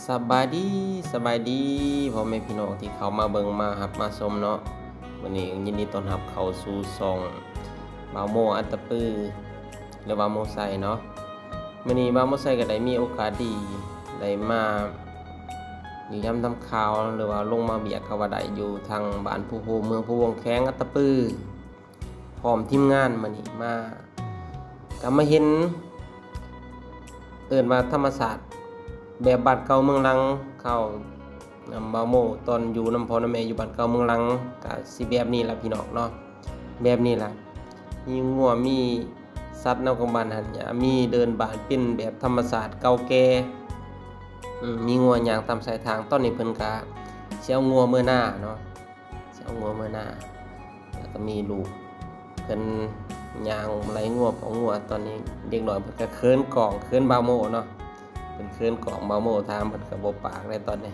ສະບາຍດີ ສະບາຍດີ ພໍ່ແມ່ພີ່ນ້ອງທີ່ເຂົ້າມາເບິ່ງ ມາຮັບມາຊົມເນາະ. ມື້ນີ້ຍິນດີຕ້ອນຮັບເຂົ້າສູ່ຊ່ອງບ່າວໂມອັດຕະປື ຫຼືວ່າໂມໄຊເນາະ. ມື້ນີ້ບ່າວໂມໄຊກໍໄດ້ມີໂອກາດດີ ໄດ້ມາຢ້ຽມຢາມທຳຂ່າວ ຫຼືວ່າລົງມາວຽກກໍວ່າໄດ້ ຢູ່ທາງບ້ານພູໂຮມ ເມືອງພູວົງ ແຂວງອັດຕະປື ພ້ອມທີມງານ. ມື້ນີ້ມາ ກໍມາເຫັນ ເອີ້ນວ່າທຳມະຊາດແບບບ້ານເກົ່າເມືອງຫຼັງ ຄາວນຳບ່າວໂມ ຕອນຢູ່ນຳພໍ່ນຳແມ່ຢູ່ບ້ານເກົ່າເມືອງຫຼັງ ກໍຊິແບບນີ້ລະພີ່ນ້ອງເນາະ. ແບບນີ້ລະ ມີງົວ ມີສັດນຳກັບບ້ານຫັ້ນ ມີເດີ່ນບ້ານເປັນແບບທຳມະຊາດເກົ່າແກ່ ອືມ ມີງົວຍ່າງຕາມສາຍທາງ. ຕອນນີ້ເພິ່ນກະຊິເອົາງົວເມືອນາເນາະ ຊິເອົາງົວເມືອນາ ແລ້ວກໍມີລູກເພິ່ນຍ່າງໄລ່ງົວເຝົ້າງົວ. ຕອນນີ້ເດັກນ້ອຍເພິ່ນກໍເຂີນກ້ອງ ເຂີນບ່າວໂມເນາະ ເພິ່ນເຂີນກ້ອງ ບ່າວໂມຖາມເພິ່ນກໍບໍ່ປາກແລ້ວຕອນນີ້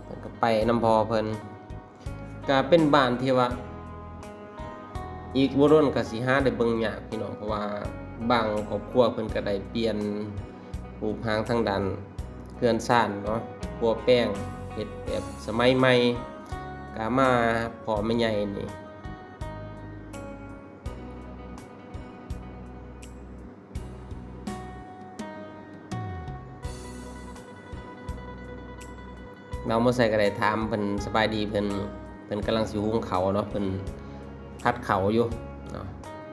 ເພິ່ນກໍໄປນຳພໍ່ເພິ່ນ. ກະເປັນບ້ານທີ່ວ່າ ອີກບໍ່ດົນກະຊິຫາໄດ້ເບິ່ງຍາກພີ່ນ້ອງ ເພາະວ່າບາງຄອບຄົວເພິ່ນກະໄດ້ປ່ຽນຮູບຮ່າງທາງດ້ານເຮືອນຊານເນາະ ປົວແປງ ເຮັດແບບສະໄໝໃໝ່ ກະມາພໍ້ແມ່ໃຫຍ່ນີ້ ບ່າວໂມໄຊກໍໄດ້ຖາມເພິ່ນສະບາຍດີເພິ່ນ ເພິ່ນກຳລັງຊິຫຸງເຂົ້າເນາະ ເພິ່ນຜັດເຂົ້າຢູ່ເນາະ.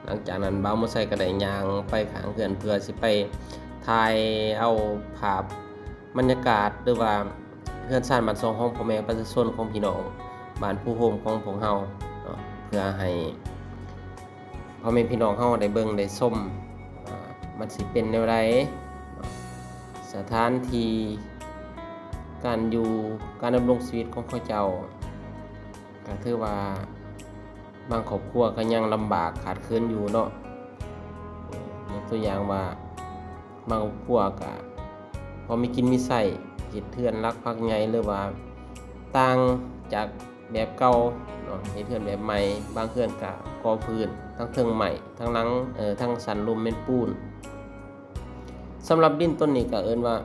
ຫຼັງຈາກນັ້ນບ່າວໂມໄຊກໍໄດ້ຍ່າງໄປຂ້າງເຮືອນ ເພື່ອຊິໄປຖ່າຍເອົາພາບບັນຍາກາດ ຫຼືວ່າເຮືອນຊານບ້ານຊ່ອງຂອງພໍ່ແມ່ປະຊາຊົນ ຂອງພີ່ນ້ອງບ້ານພູໂຮມຂອງພວກເຮົາເນາະ ເພື່ອໃຫ້ ພໍ່ແມ່ພີ່ນ້ອງເຮົາໄດ້ເບິ່ງໄດ້ຊົມ ວ່າມັນຊິເປັນແນວໃດ ສະຖານທີ່ການຢູ່ ການດຳລົງຊີວິດຂອງເຂົາເຈົ້າ ກໍຖືວ່າບາງຄອບຄົວກໍຍັງລຳບາກຂາດເຂີນຢູ່ເນາະ. ຍົກຕົວຢ່າງວ່າ ບາງຄອບຄົວກະພໍມີກິນມີໃຊ້ ເຮັດເຮືອນຫຼັງພັກໃຫຍ່ ຫຼືວ່າຕ່າງຈາກແບບເກົ່າເນາະ ເຮັດເຮືອນແບບໃໝ່. ບາງເຮືອນກະກໍ່ພື້ນ ທັງເທິງໄມ້ ທັງຫຼັງ ເອີ ທັງຊັ້ນລຸ່ມແມ່ນປູນ. ສຳລັບດິນຕົນນີ້ກະເອີ້ນວ່າ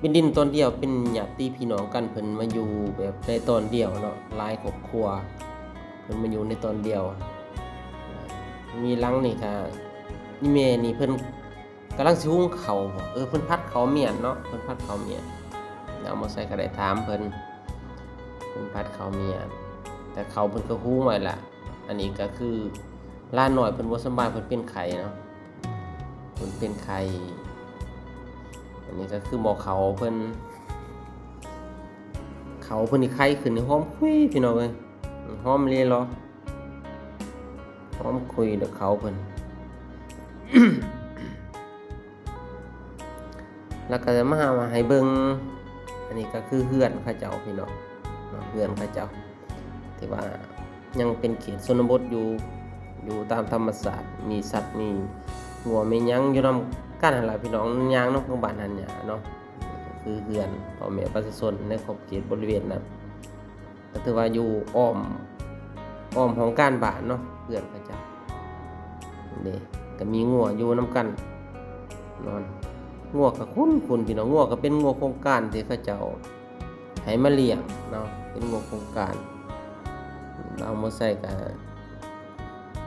ເປັນດິນຕົນດຽວ ເປັນຍາດຕິພີ່ນ້ອງກັນ ເພິ່ນມາຢູ່ແບບໃນຕອນດຽວເນາະ ຫຼາຍຄອບຄົວ ເພິ່ນມາຢູ່ໃນຕອນດຽວ. ມີຫຼັງນີ້ກະ ອີ່ແມ່ນີ້ເພິ່ນ ກຳລັງຊິຫຸງເຂົ້າບໍ? ເອີ ເພິ່ນຜັດເຂົ້າໝ້ຽນເນາະ ເພິ່ນຜັດເຂົ້າໝ້ຽນ. ບ່າວໂມໄຊກໍໄດ້ຖາມເພິ່ນ ເພິ່ນຜັດເຂົ້າໝ້ຽນ ແຕ່ເຂົ້າເພິ່ນກໍຫຸງໄວ້ລະ. ອັນນີ້ກໍຄືຫຼານນ້ອຍເພິ່ນບໍ່ສະບາຍ ເພິ່ນເປັນໄຂ້ເນາະ ເພິ່ນເປັນໄຂ້. ອັນນີ້ກໍຄືໝໍ້ເຂົ້າເພິ່ນ ເຂົ້າເພິ່ນນີ້ໄຄຂຶ້ນນີ້ຫອມຄຸຍພີ່ນ້ອງເອີຍ ຫອມເລລອ ຫອມຄຸຍດອກເຂົ້າເພິ່ນ. ແລ້ວກໍຈະມາໃຫ້ເບິ່ງ ອັນນີ້ກໍຄືເຮືອນເຂົາເຈົ້າພີ່ນ້ອງເນາະ ເຮືອນເຂົາເຈົ້າ ທີ່ວ່າຍັງເປັນເຂດຊົນນະບົດຢູ່ ຢູ່ຕາມທຳມະຊາດ ມີສັດ ມີງົວ ມີຫຍັງຢູ່ນຳກັນຫັ້ນລະພີ່ນ້ອງ ຍ່າງນຳກັບບ້ານຫັ້ນເນາະ. ຄືເຮືອນພໍ່ແມ່ປະຊາຊົນໃນຂອບເຂດບໍລິເວນນັ້ນ ກໍຖືວ່າຢູ່ອ້ອມ ອ້ອມຫ້ອງການບ້ານເນາະ ເຮືອນເຂົາເຈົ້າເດ້ ກໍມີງົວຢູ່ນຳກັນນອນ. ງົວກໍຄຸ້ນໆ ພີ່ນ້ອງ ງົວກໍເປັນງົວໂຄງການທີ່ເຂົາເຈົ້າໃຫ້ມາລ້ຽງເນາະ ເປັນງົວໂຄງການ. ບ່າວໂມໄຊກໍ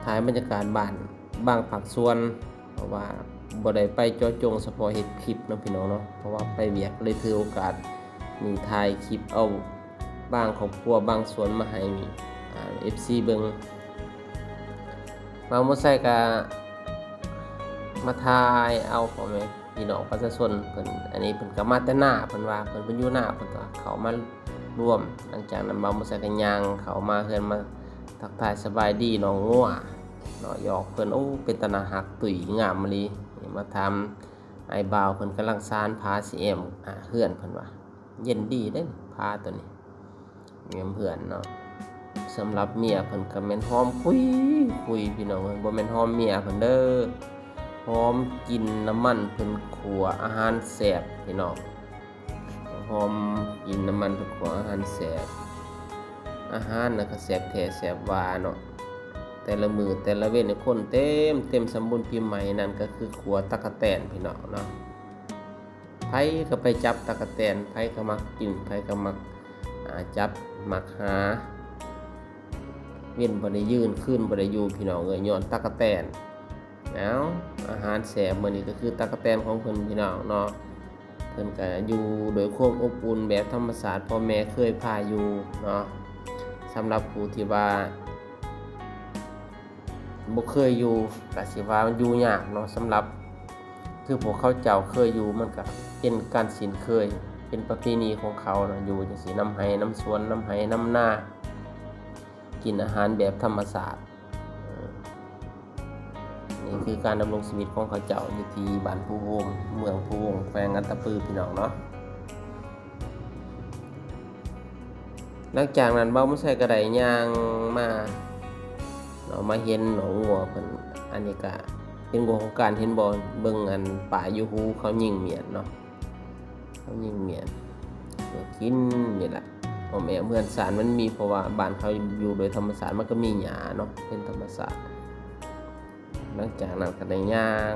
ຖ່າຍບັນຍາກາດບ້ານບາງພາກສ່ວນ ເພາະວ່າບໍ່ໄດ້ໄປເຈາະຈົງສະເພາະເຮັດຄລິບເນາະ ພີ່ນ້ອງເນາະ ເພາະວ່າໄປວຽກ ເລີຍຖືໂອກາດນີ້ຖ່າຍຄລິບເອົາບາງຄອບຄົວບາງສ່ວນມາໃຫ້ ອ່າ ເອັຟຊີ ເບິ່ງ. ບ່າວໂມໄຊກະມາຖ່າຍເອົາພໍ່ແມ່ພີ່ນ້ອງປະຊາຊົນເພິ່ນ ອັນນີ້ເພິ່ນກະມາແຕ່ນາ ເພິ່ນວ່າເພິ່ນ ເພິ່ນຢູ່ນາ ເພິ່ນກະເຂົ້າມາລວມ. ຫຼັງຈາກນັ້ນບ່າວໂມໄຊກະຍ່າງເຂົ້າມາເຮືອນ ມາທັກທາຍສະບາຍດີນ້ອງງົວ ເນາະ ຢອກເພິ່ນ ໂອ້ ເປັນຕາໜ້າຮັກ ຕຸ້ຍງາມອີ່ຫຼີ. ມາຖາມອ້າຍບ່າວ ເພິ່ນກຳລັງສານຜ້າຊິແອ້ມ ອາ ເຮືອນ ເພິ່ນວ່າ ເຢັນດີເດ້ຜ້າໂຕນີ້ ແອ້ມເຮືອນເນາະ. ສຳລັບເມຍເພິ່ນກໍແມ່ນຫອມຄຸຍ ຄຸຍ ພີ່ນ້ອງເອີຍ ບໍ່ແມ່ນຫອມເມຍເພິ່ນເດີ ຫອມກິ່ນນ້ຳມັນເພິ່ນຂົ້ວອາຫານແຊບ ພີ່ນ້ອງ. ຫອມກິ່ນນ້ຳມັນເພິ່ນຂົ້ວອາຫານແຊບ ອາຫານນະກໍແຊບແທ້ແຊບຫວາເນາະ. ແຕ່ລະມື້ແຕ່ລະເວັນນີ້ຄົນເຕັມ ເຕັມ ສ່ຳບຸນປີໃໝ່ນັ້ນກໍຄືຄົວຕັກກະແຕນ ພີ່ນ້ອງເນາະ. ໃຜກໍໄປຈັບຕັກກະແຕນ, ໃຜກໍມັກກິນ, ໃຜກໍມັກ ອາ ຈັບ, ມັກຫາ. ເວັນບໍ່ໄດ້ຢືນ, ຄືນບໍ່ໄດ້ຢູ່ ພີ່ນ້ອງເອີຍ, ຍ້ອນຕັກກະແຕນ. ເອົ້າ, ອາຫານແຊບມື້ນີ້ກໍຄືຕັກກະແຕນຂອງເພິ່ນ ພີ່ນ້ອງເນາະ. ເພິ່ນກໍຢູ່ໂດຍຄວາມອົບອຸ່ນແບບທຳມະຊາດ, ພໍ່ແມ່ເຄີຍພາຢູ່ເນາະ. ສຳລັບຜູ້ທີ່ວ່າ ບໍ່ເຄີຍຢູ່ ກະຊິວ່າຢູ່ຍາກເນາະ. ສຳລັບຄືພວກເຂົາເຈົ້າເຄີຍຢູ່ ມັນກະເປັນການຊິນເຄີຍ, ເປັນປະເພນີຂອງເຂົາເນາະ, ຢູ່ຈັ່ງຊີ້ ນຳໄຮ່ນຳສວນ, ນຳໄຮ່ນຳນາ, ກິນອາຫານແບບທຳມະຊາດ. ນີ້ຄືການດຳລົງຊີວິດຂອງເຂົາເຈົ້າຢູ່ທີ່ບ້ານພູວົງ, ເມືອງພູວົງ, ແຂວງອັດຕະປື ພີ່ນ້ອງເນາະ. ຫຼັງຈາກນັ້ນ ບ່າວບຸນໄຊກໍໄດ້ຍ່າງມາເນາະ, ມາເຫັນເນາະ ງົວເພິ່ນ. ອັນນີ້ກະເປັນງົວຂອງການ ເຫັນບໍ່, ເບິ່ງອັນປາຍຢູ່ຫູເຂົາຍິງໝ້ຽນເນາະ, ເຂົາຍິງໝ້ຽນ ກໍກິນນີ້ລະ. ອ້ອມແອ້ມເຮືອນຊານມັນມີ, ເພາະວ່າບ້ານເຂົາຢູ່ໂດຍທຳມະຊາດ, ມັນກໍມີຫຍ້າເນາະ, ເປັນທຳມະຊາດ. ຫຼັງຈາກນັ້ນກໍໄດ້ຍ່າງ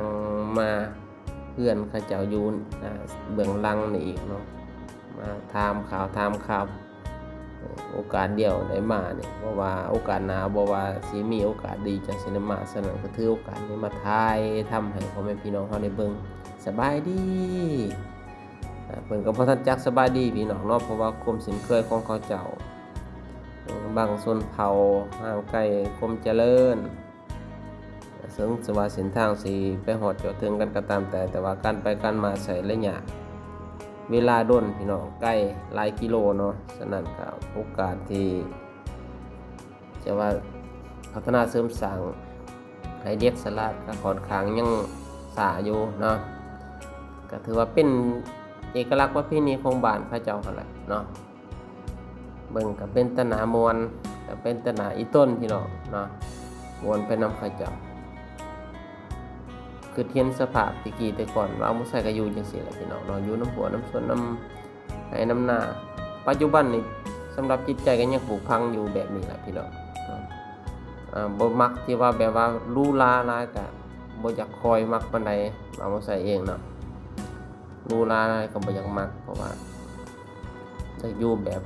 ມາເຮືອນເຂົາເຈົ້າຢູ່ ອາ ເບື້ອງຫຼັງນີ້ອີກເນາະ, ມາຖາມຂ່າວຖາມຄາວ. ໂອກາດດຽວໄດ້ມານີ້, ບໍ່ວ່າໂອກາດໜ້າ ບໍ່ວ່າຊິມີໂອກາດດີ ຈັ່ງຊິໄດ້ມາ. ສະນັ້ນກໍຖືໂອກາດນີ້ມາຖ່າຍທຳໃຫ້ພໍ່ແມ່ພີ່ນ້ອງເຮົາໄດ້ເບິ່ງ. ສະບາຍດີ. ອາ ເພິ່ນກໍບໍ່ທັນຈັກສະບາຍດີພີ່ນ້ອງເນາະ, ເພາະວ່າຄວາມຊິນເຄີຍຂອງເຂົາເຈົ້າ, ເອີ ບັງຊົນເຜົ່າ ຫ່າງໄກຄວາມຈະເລີນ. ເຊິ່ງຈະວ່າເສັ້ນທາງຊິໄປຮອດຈອດເຖິງກັນກໍຕາມແຕ່, ແຕ່ວ່າການໄປການມາໃຊ້ໄລຍະເວລາດົນ ພີ່ນ້ອງ, ໄກຫຼາຍກິໂລເນາະ. ສະນັ້ນກໍໂອກາດທີ່ຈະວ່າພັດທະນາເສີມສ້າງໃຫ້ເດັກສະຫຼາດກໍຂ້ອນຂ້າງຍັງຊ້າຢູ່ເນາະ. ກໍຖືວ່າເປັນເອກະລັກປະເພນີຂອງບ້ານເຂົາເຈົ້າຫັ້ນແຫຼະເນາະ. ເບິ່ງກໍເປັນຕາໜ້າມ່ວນ, ກໍເປັນຕາໜ້າອີ່ຕົນ ພີ່ນ້ອງເນາະ, ມ່ວນໄປນຳເຂົາເຈົ້າ. ຄິດເຫັນສະພາບແຕ່ກີ້ແຕ່ກ່ອນ, ວ່າບໍ່ໃສ່ກໍຢູ່ຈັ່ງຊີ້ແຫຼະ ພີ່ນ້ອງເນາະ, ຢູ່ນຳຫົວນຳສວນ ນຳໄຮ່ນຳນາ. ປັດຈຸບັນນີ້ ສຳລັບຈິດໃຈກໍຍັງຜູກຝັງຢູ່ແບບນີ້ແຫຼະ ພີ່ນ້ອງເນາະ. ອາ ບໍ່ມັກທີ່ວ່າແບບວ່າຫຼູຫຼາຫຼາຍ, ກໍບໍ່ຢາກຄ່ອຍມັກປານໃດ, ວ່າບໍ່ໃສ່ເອງເນາະ. ຫຼູຫຼາຫຼາຍກໍບໍ່ຢາກມັກ, ເພາະວ່າຢາກຢູ່ແບບ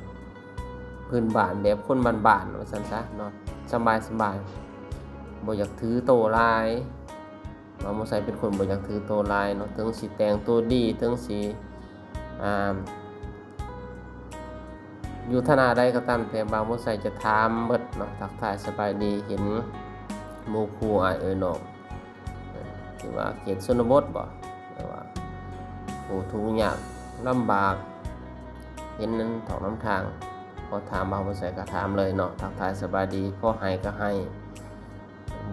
ພື້ນບ້ານ, ແບບຄົນບ້ານໆ ວ່າຊັ້ນຊະເນາະ, ສະບາຍໆ, ບໍ່ຢາກຖືໂຕຫຼາຍ. ບ່າວໝູໄຊເປັນຄົນບໍ່ຢາກຖືໂຕຫຼາຍເນາະ, ເຖິງຊິແຕ່ງໂຕດີ, ເຖິງຊິ ອ່າ ຢູ່ຖານະໃດກໍຕາມແຕ່, ບ່າວໝູໄຊຈະຖາມເບິດເນາະ, ທັກທາຍສະບາຍດີ, ເຫັນໝູ່ຄູ່ອ້າຍເອື້ອຍນ້ອງ ຫຼືວ່າເຂດຊົນນະບົດບໍ ຫຼືວ່າຜູ້ທຸກຍາກລຳບາກ, ເຫັນນຳຖອກນຳທາງ, ພໍຖາມບ່າວໝູໄຊກໍຖາມເລີຍເນາະ, ທັກທາຍສະບາຍດີ, ພໍໃຫ້ກໍໃຫ້,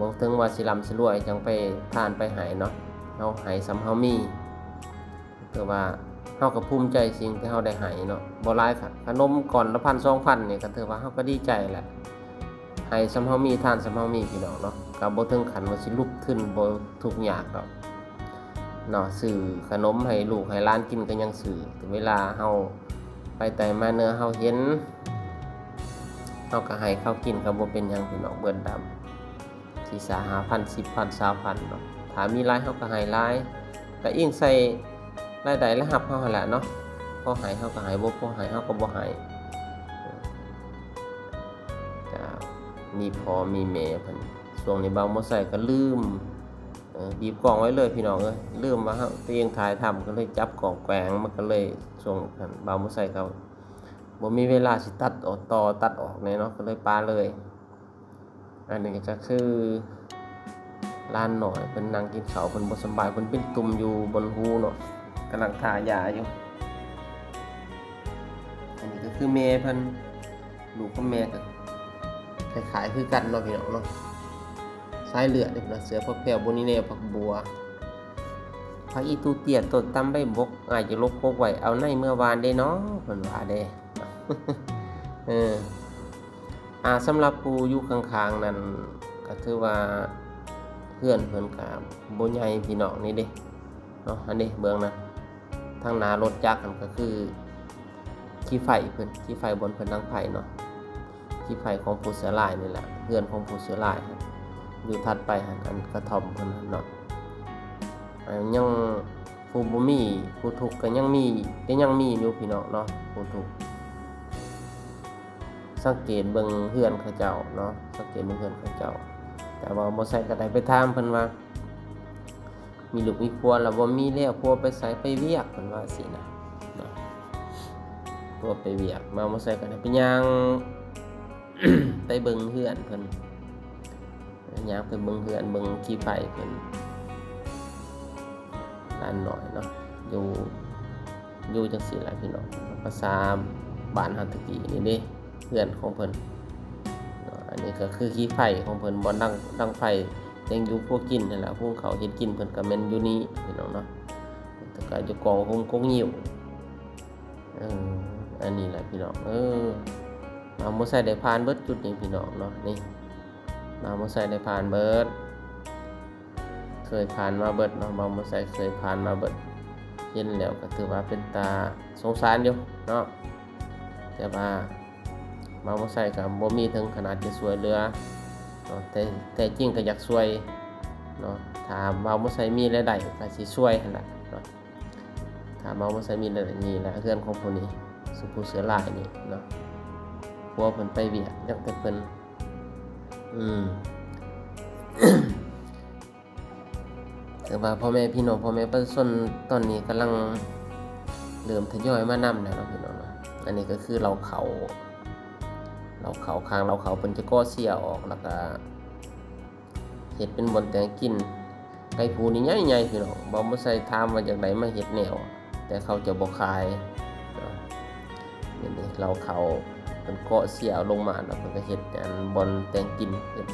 ບໍ່ເຖິງວ່າຊິລ່ຳຊິລວຍຈັ່ງໄປທານໄປໃຫ້ເນາະ, ເຮົາໃຫ້ສ່ຳເຮົາມີ. ຖືວ່າເຮົາກໍພູມໃຈສິ່ງທີ່ເຮົາໄດ້ໃຫ້ເນາະ, ບໍ່ຫຼາຍຄັກ, ຂະໜົມກ້ອນລະພັນສອງພັນນີ້ ກໍຖືວ່າເຮົາກໍດີໃຈແຫຼະ, ໃຫ້ສ່ຳເຮົາມີ, ທານສ່ຳເຮົາມີ ພີ່ນ້ອງເນາະ, ກໍບໍ່ເຖິງຂັ້ນວ່າຊິລຸກທຶນ, ບໍ່ທຸກຍາກດອກເນາະ, ຊື້ຂະໜົມໃຫ້ລູກໃຫ້ຫຼານກິນກໍຍັງຊື້. ເວລາເຮົາໄປໃຕ້ມາເໜືອ ເຮົາເຫັນ ເຮົາກໍໃຫ້ເຂົາກິນກໍບໍ່ເປັນຫຍັງ ພີ່ນ້ອງ, ເບິດດຳ ສີ່ສາມຫ້າພັນ ສິບພັນ ຊາວພັນເນາະ, ຖ້າມີຫຼາຍເຮົາກໍໃຫ້ຫຼາຍ, ກໍອີງໃສ່ລາຍໄດ້ລາຍຮັບເຮົາຫັ້ນແຫຼະເນາະ, ພໍໃຫ້ເຮົາກໍໃຫ້, ບໍ່ພໍໃຫ້ເຮົາກໍບໍ່ໃຫ້. ກໍມີພໍ່ມີແມ່ເພິ່ນ, ຊ່ວງນີ້ບ່າວໝູໄຊກໍລືມ ເອີ ບີບກ້ອງໄວ້ເລີຍ ພີ່ນ້ອງເອີຍ, ລືມວ່າເຮົາ ຕົວເອງຖ່າຍທຳ ກໍເລີຍຈັບກ້ອງແກວ່ງ, ມັນກໍເລີຍ ຊ່ວງນັ້ນບ່າວໝູໄຊກໍບໍ່ມີເວລາຊິຕັດອອກ ຕໍ່ຕັດອອກແນ່ເນາະ, ກໍເລີຍປະເລີຍ. ອັນນີ້ກໍຄືຫຼານນ້ອຍເພິ່ນນັ່ງກິນເຂົ້າ, ເພິ່ນບໍ່ສະບາຍ, ເພິ່ນເປັນຕຸ່ມຢູ່ບົນຫູເນາະ, ກຳລັງທາຢາຢູ່. ອັນນີ້ກໍຄືແມ່ເພິ່ນ, ລູກກັບແມ່ກໍຄ້າຍໆຄືກັນເນາະ ພີ່ນ້ອງເນາະ, ສາຍເລືອດເດ້ເນາະ, ເສືອພະແພ້ວ ໂບນີແນ ຜັກບົວ ຜັກອີຕູເຕ້ຍ ຕົ້ນຕຳໃບບົກ, ອ້າຍຈະຫຼົກກົກໄວ້ ເອົາໃນເມືອຫວ່ານເດ້ເນາະ ເພິ່ນວ່າເດ້. ເອີ ອ່າ ສຳລັບຜູ້ຢູ່ຂ້າງໆນັ້ນ ກໍຖືວ່າເຮືອນເພິ່ນກໍບໍ່ໃຫຍ່ ພີ່ນ້ອງ, ນີ້ເດ້ເນາະ, ອັນນີ້ເບິ່ງນະ, ທາງໜ້າລົດຈັກຫັ້ນກໍຄື ຂີ້ໄຟເພິ່ນ, ຂີ້ໄຟບ່ອນເພິ່ນດັງໄຟເນາະ, ຂີ້ໄຟຂອງຜູ້ເສືອລາຍນີ້ແຫຼະ, ເຮືອນຂອງຜູ້ເສືອລາຍ, ຢູ່ຖັດໄປຫັ້ນ ອັນກະທ່ອມເພິ່ນຫັ້ນເນາະ, ອາ ຍັງ ຜູ້ບໍ່ມີ ຜູ້ທຸກກໍຍັງມີ ກໍຍັງມີຢູ່ພີ່ນ້ອງເນາະ ຜູ້ທຸກ. ສັງເກດເບິ່ງເຮືອນເຂົາເຈົ້າເນາະ ສັງເກດເບິ່ງເຮືອນເຂົາເຈົ້າ. ແຕ່ວ່າບໍ່ໃສ່ກໍໄດ້ໄປຖາມເພິ່ນວ່າ ມີລູກມີຜົວແລ້ວບໍ່? ມີແລ້ວ. ຜົວໄປໃສ? ໄປວຽກ ເພິ່ນວ່າຊີ້ນະເນາະ ຜົວໄປວຽກ. ມາບໍ່ໃສ່ກໍໄດ້ໄປຍ່າງ ໄປເບິ່ງເຮືອນເພິ່ນ ຍ່າງໄປເບິ່ງເຮືອນ ເບິ່ງຂີ້ໄຟເພິ່ນ ຫຼານນ້ອຍເນາະ ຢູ່ ຢູ່ຈັ່ງຊີ້ລະພີ່ນ້ອງ. ພາສາບ້ານເຮົາຕະກີ້ນີ້ເດ້ ເຮືອນຂອງເພິ່ນເນາະ. ອັນນີ້ກໍຄືຂີ້ໄຟຂອງເພິ່ນ ບ່ອນດັງ ດັງໄຟ ແຕ່ງຢູ່ຄົວກິນຫັ້ນລະ ຫຸງເຂົ້າເຮັດກິນເພິ່ນກໍແມ່ນຢູ່ນີ້ພີ່ນ້ອງເນາະ. ແລ້ວກໍຢູ່ກອງໂຮມກົກງິ້ວ. ເອີ ອັນນີ້ແຫຼະພີ່ນ້ອງ ເອີ ບ່າວໝົດໄຊໄດ້ຜ່ານເບິດຈຸດນີ້ພີ່ນ້ອງເນາະ. ນີ້ ບ່າວໝົດໄຊໄດ້ຜ່ານເບິດ ເຄີຍຜ່ານມາເບິດເນາະ ບ່າວໝົດໄຊເຄີຍຜ່ານມາເບິດ. ເຫັນແລ້ວກໍຖືວ່າເປັນຕາສົງສານຢູ່ເນາະ ແຕ່ວ່າບ່າວໝົດໄຊກໍບໍ່ມີເຖິງຂະໜາດຈະຊ່ວຍເຫຼືອເນາະ ແຕ່ ແຕ່ຈິງກໍຢາກຊ່ວຍເນາະ. ຖ້າບ່າວໝົດໄຊມີລາຍໄດ້ກໍຊິຊ່ວຍຫັ້ນລະເນາະ. ຖ້າເວົ້າມາໃສ່ມີແລ້ວ ນີ້ແຫຼະເຮືອນຂອງຜູ້ນີ້ ສຸຜູ້ເສືອລາຍນີ້ເນາະ. ຜົວເພິ່ນໄປວຽກ ຍັງແຕ່ເພິ່ນ ອືມ ແຕ່ວ່າພໍ່ແມ່ພີ່ນ້ອງ ພໍ່ແມ່ປະຊາຊົນຕອນນີ້ກຳລັງເລີ່ມທະຍອຍມານຳແລ້ວເນາະ ພີ່ນ້ອງເນາະ. ອັນນີ້ກໍຄືເລົ້າເຂົ້າ ເລົ້າເຂົ້າ ຄາງເລົ້າເຂົ້າເພິ່ນຈະເກາະເຊຍອອກ ແລ້ວກໍ ເຮັດເປັນບ່ອນແຕ່ງກິນ. ໄກ່ພູນີ້ໃຫຍ່ໆ ພີ່ນ້ອງ ບ່າວໝົດໄຊຖາມວ່າຢາກໄດ້ມາເຮັດແນວ ແຕ່ເຂົາເຈົ້າບໍ່ຂາຍເນາະ. ນີ້ເດ້ ເລົ້າເຂົ້າເພິ່ນເກາະເຊຍລົງມາ ແລ້ວເພິ່ນກໍເຮັດອັນບ່ອນແຕ່ງກິນ ເຮັດ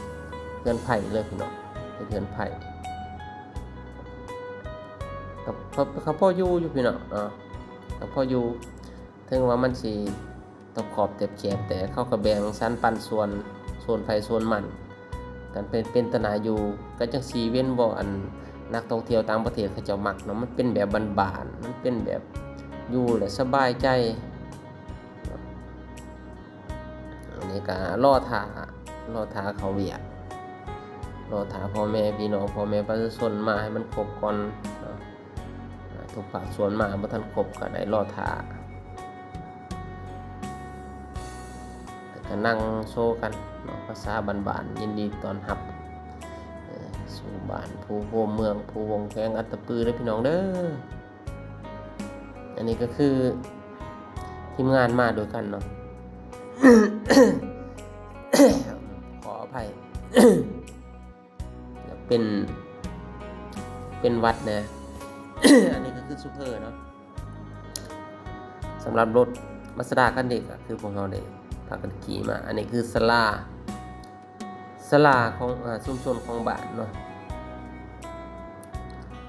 ເຮືອນໄຜ່ເລີຍ ພີ່ນ້ອງ ເຮັດເຮືອນໄຜ່. ກໍ ກໍ ກໍພໍຢູ່ຢູ່ ພີ່ນ້ອງເນາະ ກໍພໍຢູ່ ເຖິງວ່າມັນຊິ ຕອບຂອບແຕບແຄບ ແຕ່ເຂົາກໍແບ່ງສັນປັນສ່ວນ ໂຊນໃຜໂຊນມັນກັນ ເປັນ ເປັນຕາໜ້າຢູ່. ກໍຈັ່ງຊີ້ເຫັນບໍ່ ອັນນັກທ່ອງທ່ຽວຕ່າງປະເທດເຂົາເຈົ້າມັກເນາະ ມັນເປັນແບບບ້ານໆ ມັນເປັນແບບຢູ່ແລ້ວສະບາຍໃຈ. ອັນນີ້ກໍລໍຖ້າ ລໍຖ້າເຂົ້າວຽກ ລໍຖ້າພໍ່ແມ່ພີ່ນ້ອງ ພໍ່ແມ່ປະຊາຊົນມາໃຫ້ມັນຄົບກ່ອນເນາະ. ອ່າ ທຸກພາກສ່ວນມາບໍ່ທັນຄົບ ກໍໄດ້ລໍຖ້າ ແລ້ວກໍນັ່ງໂຊກັນເນາະ ພາສາບ້ານໆ ຍິນດີຕ້ອນຮັບ ເອີ ສູ່ບ້ານພູໂຮມ ເມືອງພູວົງ ແຂວງອັດຕະປືເດີ ພີ່ນ້ອງເດີ. ອັນນີ້ກໍຄືທີມງານມາດ້ວຍກັນເນາະ ຂໍອະໄພ. ເປັນ ເປັນຫວັດແດ່. ອັນນີ້ກໍຄືຊູເປີເນາະ ສຳລັບລົດມາສະດາຄັນນີ້ ກໍຄືພວກເຮົາໄດ້ພາກັນຂີ່ມາ. ອັນນີ້ຄືສາລາ ສາລາຂອງ ອ່າ ຊຸມຊົນຂອງບ້ານເນາະ.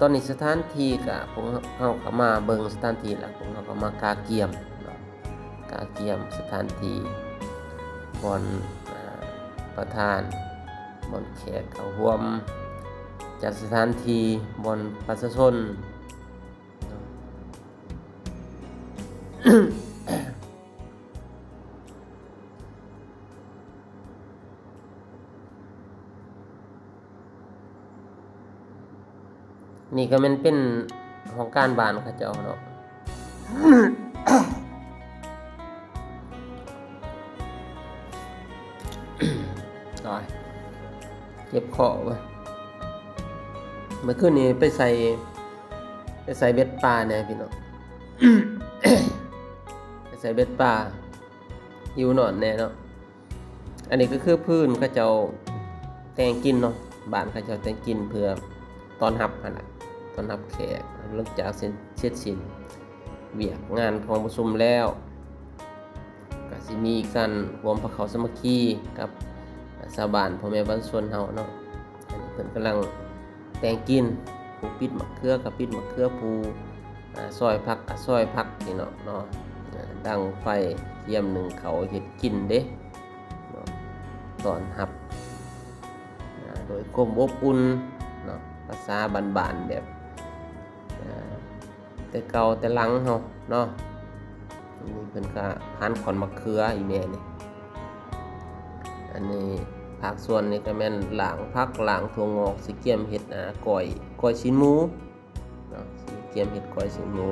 ຕອນນີ້ສະຖານທີ່ກໍ ພວກເຮົາກໍມາເບິ່ງສະຖານທີ່ລະ ພວກເຮົາກໍມາກະກຽມເນາະ ກະກຽມສະຖານທີ່ ບ່ອນ ອ່າ ປະທານ ບ່ອນແຂກເຂົ້າຮ່ວມ ຈັດສະຖານທີ່ ບ່ອນປະຊາຊົນ. ນີ້ກໍແມ່ນເປັນຫ້ອງການບ້ານເຂົາເຈົ້າເນາະ. ຕາຍ ເຈັບຄໍເວີຍ. ເມື່ອຄືນນີ້ໄປໃສ່ ໄປໃສ່ເບັດປາແດ່ພີ່ນ້ອງ ໄປໃສ່ເບັດປາ ຫິວນອນແດ່ເນາະ. ອັນນີ້ກໍຄືພື້ນເຂົາເຈົ້າແຕ່ງກິນເນາະ ບ້ານເຂົາເຈົ້າແຕ່ງກິນເພື່ອຕ້ອນຮັບຫັ້ນລະ ຕ້ອນຮັບແຂກ. ຫຼັງຈາກເສັດ ເສັດສິ້ນວຽກງານກອງປະຊຸມແລ້ວ ກໍຊິມີການຮ່ວມພາເຂົ້າສາມັກຄີກັບຊາວບ້ານ ພໍ່ແມ່ປະຊາຊົນເຮົາເນາະ. ອັນນີ້ເພິ່ນກຳລັງແຕ່ງກິນ ຜູ້ປິດໝາກເຂືອກໍປິດໝາກເຂືອ ຜູ້ ອ່າ ຊອຍຜັກກໍຊອຍຜັກ ພີ່ນ້ອງເນາະ. ອ່າ ດັງໄຟ ກຽມໜຶ້ງເຂົ້າເຮັດກິນເດ້ເນາະ ຕ້ອນຮັບ ອ່າ ໂດຍຄວາມອົບອຸ່ນເນາະ ພາສາບ້ານໆ ແບບ ອ່າ ແຕ່ເກົ່າແຕ່ຫຼັງເຮົາເນາະ. ອັນນີ້ເພິ່ນກໍພານຂອນໝາກເຂືອ ອີ່ແມ່ນີ້. ອັນນີ້ພາກສ່ວນນີ້ກໍແມ່ນລ້າງຜັກ ລ້າງຖົ່ວງອກ ຊິກຽມເຮັດ ອ່າ ກ້ອຍ ກ້ອຍຊີ້ນໝູເນາະ ຊິ ກຽມເຮັດກ້ອຍຊີ້ນໝູ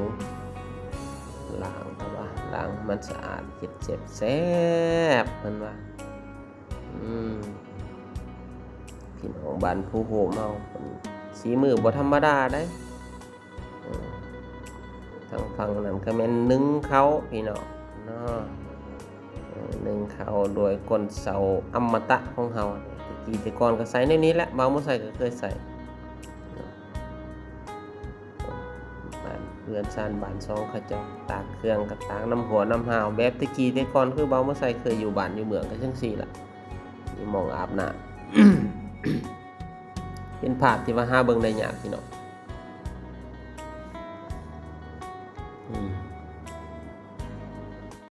ລ້າງ ເພິ່ນວ່າ ລ້າງໃຫ້ມັນສະອາດ ເຮັດແຊບໆ ເພິ່ນວ່າ. ອືມ ພີ່ນ້ອງບ້ານພູໂຮມເຮົາ ເພິ່ນສີມືບໍ່ທຳມະດາເດ້. ເອີ ທາງຝັ່ງນັ້ນກໍແມ່ນໜຶ້ງເຂົ້າພີ່ນ້ອງເນາະ ເອີ ໜຶ້ງເຂົ້າໂດຍກົ້ນເສົາອະມະຕະຂອງເຮົາ. ແຕ່ກີ້ແຕ່ກ່ອນກໍໃສ່ແນວນີ້ແຫຼະ ບ່າວໝົດໄຊກໍເຄີຍໃສ່ ບ້ານເຮືອນຊານບ້ານຊ່ອງເຂົາເຈົ້າ ຕາກເຄື່ອງກໍຕາກນ້ຳຫົວນ້ຳຫາວ ແບບແຕ່ກີ້ແຕ່ກ່ອນ ຄືບ່າວໝົດໄຊເຄີຍຢູ່ບ້ານຢູ່ເມືອງກໍຈັ່ງຊີ້ລະ ມີໝ່ອງອາບນ້ຳ. ເປັນພາບທີ່ວ່າຫາເບິ່ງໄດ້ຍາກພີ່ນ້ອງ